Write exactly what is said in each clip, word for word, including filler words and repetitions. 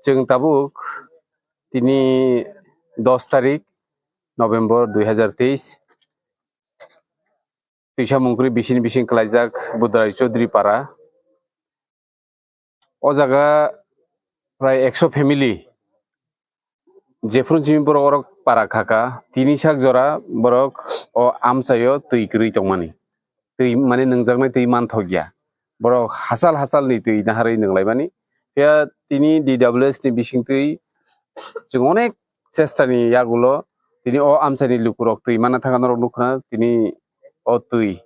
Chwng tabuk tini dos tarik November dui hazar teis, Twisa Mungkri bisini bising kwlaijak Budrai Chaudhary Para. O jaga prai ekso family, jephru chini borok orok para khaka, tini sak jora borok o amchaio twi kwrwi tongmani. Twi mane nwngjaknai twi manthokya. Borok hachal hachal ni twi naharwi nwnglaimani. Phiya tini D W S ni bisingtwi chwng onek chesta ni yagulo tini o amchaini lukurok twi manna thangkha norok nukkha tini o twi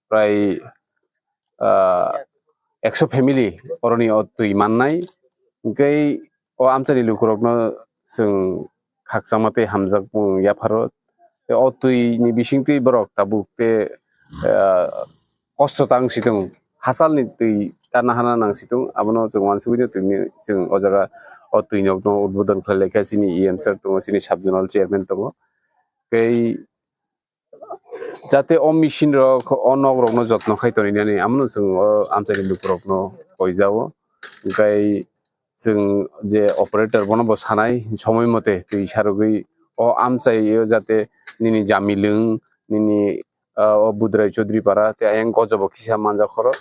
prai, ah, ekso family oroni o twi mannai. Hwnkhe o amchaini lukurokno chwng khakchangma tei hamjakmung yapharo. Tei o twini bisingtwi borok tabuk tei, ah, kosto tang si tongo. Hachalni twi tarna hana nang si tongo. Abono chwng uansugwi no twini chwng o jaga o twi nokno udbodon khlai laikha chini E M sir tongo, chini sub zonal chairman tongo. Tei jate o machine rok, o nok rokno jotno khai toni nani, amono chwng o amchaini lukurokno koijao. Hwnkhe chwng je operator bono bo sanai somoi mote twi sarogwi o amchaio jate nini Jamilwng, nini, ah, o Budrai Chaudhary Para tei ayang Gojobo kisa manjak khoro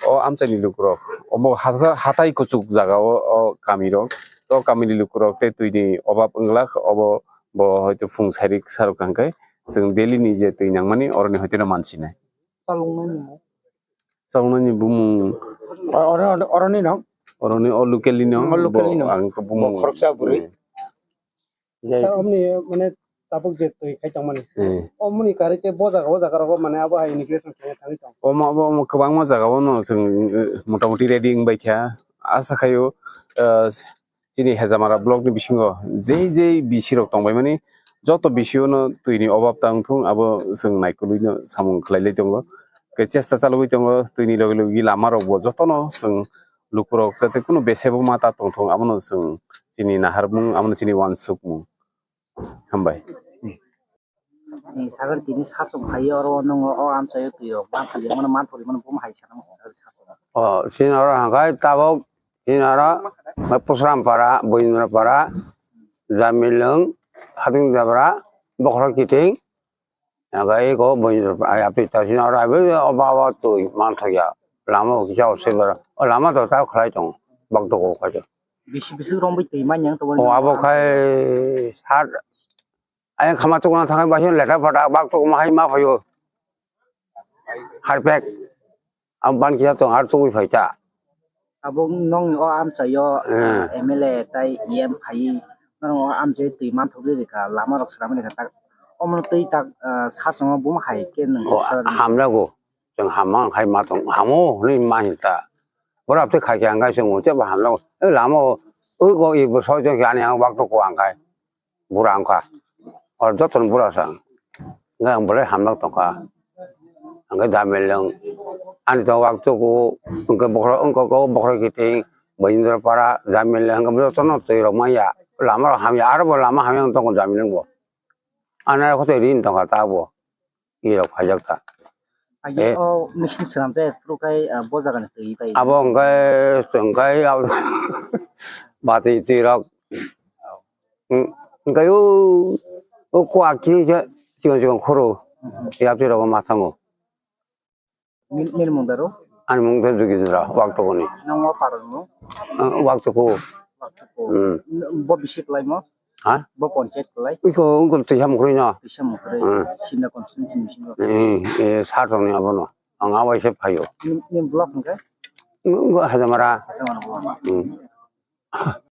o amchaini lukurok. Omo hatha-, hatai kuchuk jaga o, o kamirok. O kamini lukurok tei twini obab wnglak obo bo hoito phung sairik sarok hwnkhe. Chwng daily ni je twi nangmani oroni hoiteno mansinai. Chaloknani bo. Chaloknani bumung. O-, oro-, oro-, oroni no? Oroni o local ni no. O local ni no. Bo ang to bumung. Bo khoroksa bwrwi. Hmm. Jai. Ta omni mane tabuk je twi khai tongmani. Hmm. Omni kari te bo jaga, o jaga rogo mane abo hai integration khe thangwi tong. Omo abo, omo kwbangma jaga o no chwng, eh, motamoti ready wng bai kha. Asa khaio, eh, chini Hejamara block ni bisingo jei jei bisi rok tongbai mani, joto bisi o no twi ni obab tang thung, abo chwng naikolwi no samung khlai lai tongo. Khe chesta chalogwi tongo, twi ni logi logi lama rok bo joto no chwng lukurok jate kunu bese bo ma ta tong thung, abo no chwng chini naharmung, abo no chini uansukmung. Hambai. Ni sagar tini sasong hai oro nongo o amchaio twi rok manthali mano manthali mano bum hai sana mo sagar sasong. O, sini oro hangkai tabok, sini oro, ma Pusram Para, Boindra Para, Jamilwng, Hatung Jabra, Bokhorok Kiting, hangkai ko Boindra Para, ai, apni ta sini oro, abi, o, ba, ba, twi, manthokya, lama o kisa o sebara, o, lama to ta khlai tong, bak to ko khai to. Bisi bisi rombai twi manyang to. O, abo khai, sat, Ayang khama tukuna thangwi baising leta phata bak tukuma hai ma phaio. Harpek. Am ban kisa tong har tukui phai ta. Abo nongni o amchaio, eh, M L A tai E M phai. Norok o amchaio twi manthokwi rikha, lama rok swnamwi rikha tak. Omo twi tak, ah, sasongo bum hai khe nwng. O, hamjago. Chwng hamma khai ma tong hamo hwnwi ma hinta. Borok tei khai khe ang khai chwng tei bo hamjago. E lama o, o go i bo soi tong khe ani ang bak tuku ang khai. Bura wngkha. Hor jotono bura sa ang. Hwnkhe ang belai hamjak tongkha. Hwnkhe Jamilwng ani tongo wak tuku, hwnkhe bokhorok wngkha khe bokhorok kiting, Boindra Para, Jamilwng hwnkhe jotono twi rok manya. Lama rok hamya, aro bo lama hamya wng tongo Jamilwng bo. Ani aro khe rin tongkha ta bo. I rok phaijak ta. Agi eh. O machine swnamjak phuru khai, ah, bo jagani twi bai. Abo hwnkhe chwng khai abo batwi twi rok. Hmm, hwnkhe o, o kuak chini khe chikon chikon khoro. Mhm. Yapri rok ma thango. Nini, nini mung daro? Ani mung khe Jugindra, Waktokoni. Nang o parang no? Ah, Waktoko. Waktoko. Hmm. Bo bisi kwlai mo? Ha? Bo panchayat kwlai? Iko, ungkul twi ham kwrwi no. Twi ham kwrwi. Hmm. Sinda constituency ni bisingo. Eh, eh, sat rok ni abono. Ang abai se phaio. Ni, ni block hwnkhe? Hajamara. Hmm.